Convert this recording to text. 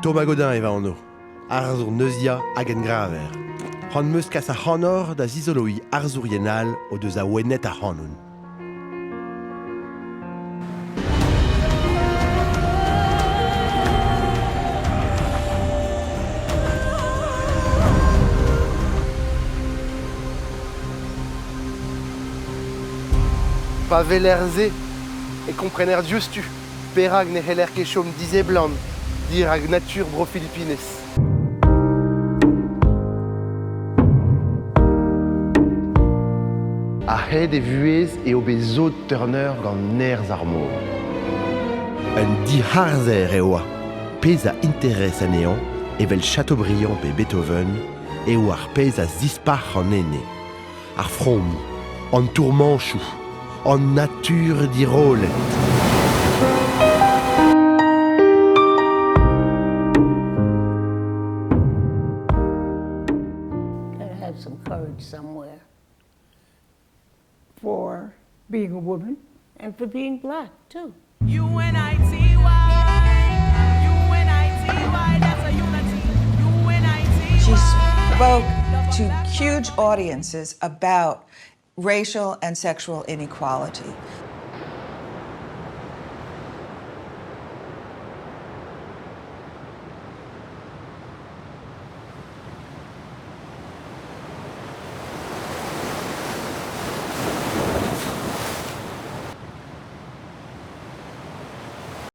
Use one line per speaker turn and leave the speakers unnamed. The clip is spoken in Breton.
Thomas Godin eo va anv, arzour neuziañ hag engraver. C'hoant 'm eus kas ac'hanoc'h da zizoloiñ arzourien all o deus awenet ac'hanon.
Pa weler se e komprener diouzhtu perak ne c'heller ket chom diseblant dirak natur Bro-Filipinez. A-hed e vuhez eo bet sot Turner gant nerzh ar mor.
Un dic'harzher e oa, pezh a interes anezhañ, evel Chateaubriand pe Beethoven, eo ar pezh a zispac'h an ene. Ar fromoù, an tourmañchoù, an natur dirollet.
Gotta have some courage somewhere. For being a woman and for being black, too.
She spoke to huge audiences about racial and sexual inequality.